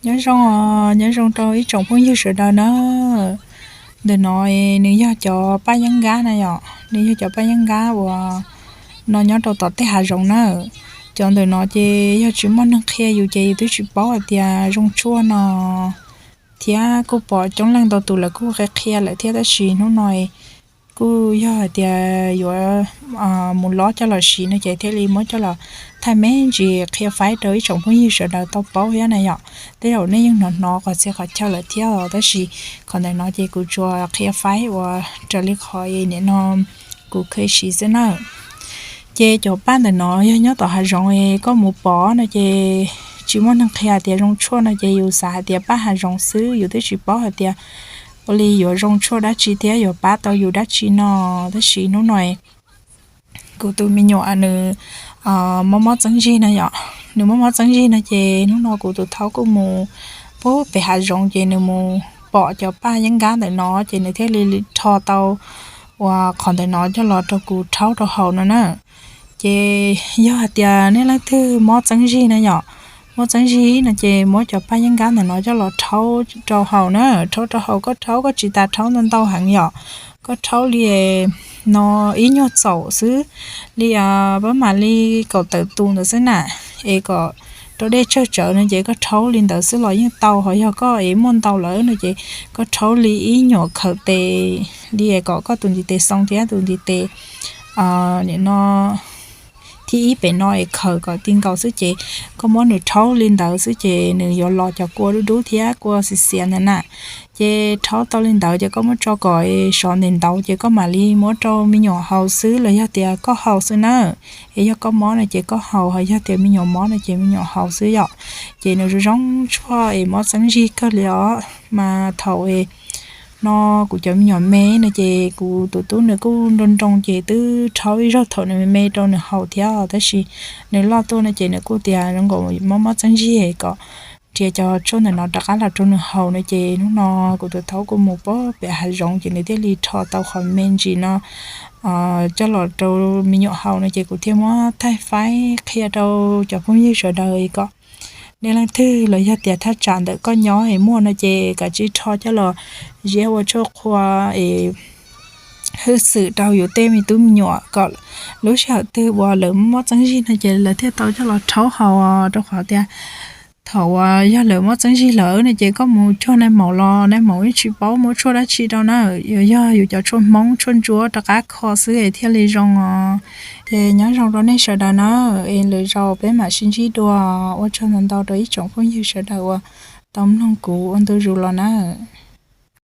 Nyob zoo, nyob zoo rau ib tsoom phooj ywg sawv daws na. Ntawm no nws yog cov paj yeeb nkab na yom, nws yog cov paj yeeb nkab uas no nyob rau tom tej hav zoov na. Cov ntawm no ces yog tsis muaj neeg qhia yus ces yus twb tsis paub hais tias zoo tshuaj no thiab kuj pom coob leej ntau tus lawv kuj qhia qhia lawm thiab, tab sis hnub no kuj yog hais tias yuav mus lob coj los siv no ces thiaj li muab coj los thaij me ntsis qhia faib rau ib tsoom phooj ywg sawv daws tau paub thiab na yom. Tej zaum nej yeej hnov hnov qhov txhia qhov chaw lawm thiab os, tab sis qhov ntawm no ces kuv tsuas qhia faib uas raws li qhov nim no kuv kheev siv xwb na. Ces cov paj ntawm no yog nyob tom hav zoov es koj mus pom no ces tsis muaj neeg qhia tias zoo tshuaj no ces yus xav hais tias paj hav zoov xwb, yus twb tsis paub hais tias ua li yuav zoo tshuaj dab tsi thiab yuav pab tau yus dab tsi no. Tab sis hnub no kuv tus me nyuam nws mob mob txeeb zig na yom, nws mob mob txeeb zig no ces hnub no kuv tus thaub kuj mus pub pem hav zoov ces nws mus pom cov paj yeeb nkab ntawm no ces nws thiaj li rho tau uas qhov ntawm no coj los rau kuv rhaub rau haus no na. Ces yog hais tias nej leej twg mob txeeb zig na yom, mob txeeb zig no ces muab cov paj yeeb nkab ntawm no coj los rhaub rau haus na, rhaub rau haus. Koj rhaub koj tsis tas rhaub ntau ntau heev yom, koj rhaub li no ib nyuag txaum xwb, li pab mam li kaum tawm tus ntawd xwb na, es kom rau dej tsawg tsawv no ces koj rhaub li ntawd xwb los yeej tau. Ho yog koj es muaj ntau lawm no ces koj rhaub li ib nyuam khaws tes, li es kom koj tus ntiv tes xoo thiab tus ntiv tes nim no thib ib pem no es khaws kom ti nkaus xwb ces koj muab nws rhaub li ntawd xwb ces nws yuav los cov kua dub dub thiab kua xiav xiav ntawd na. Ces rhaub tau li ntawd ces koj muab tso kom sov ntev ntaud ces koj mam li muab rau me nyuam haus xwb los yog tias koj haus xwb na. Es yog koj mob no ces koj haus, ho yog tias me nyuam mob no ces me nyuam haus xwb yom. Ces nws zoo zoo tshuaj es mob txeeb zig kawg li os. Mas thaum no kuv cov me nyuam me no ces kuv tus tub nws kuj nroo nroo ces twb rhaub ib zaug thaum nws me me rau nws haus thiab, tab sis nws loj tuaj no ces nws kuj tias zoo nkaus mob mob txeeb zig kom nrhiav cov tshuaj ntawm no rov qab los rau nws haus no ces hnub no kuv tus thaub kuj mus pem hav zoov ces nws thiaj li rho tau qhov me ntsis no coj los rau me nyuam haus no ces kuv thiaj muab thaij faib qhia rau cov phooj ywg sawv daws kom nej leej twg los yog tias thaj tsam ntawm koj nyob es muaj no ces kav tsij rho coj los ziab ua tshuaj qhua es hwj xwm rau yus tej me tub me nyuam kom lub sij hawm twg uas lawv mob txeeb zig no ces lawv thiaj tau coj los rhaub haus. Rau qhov tias thaum uas yog lawv mob txeeb zig lawm no ces koj mus cuag nais maum los nais maum yeej tsis paub muab tshuaj dab tsi rau na, yuav yog yus cov tshuaj Hmoob tshuaj ntsuab rov qab kho xwb es thiaj li zoo os. Ces nyob zoo rau nej sawv daws na, es lwm zaus peb mam sib ntsib dua. Ua tsaug ntau ntau rau ib tsoom phooj ywg sawv daws uas tau mloog kuv ua ntu zus los na.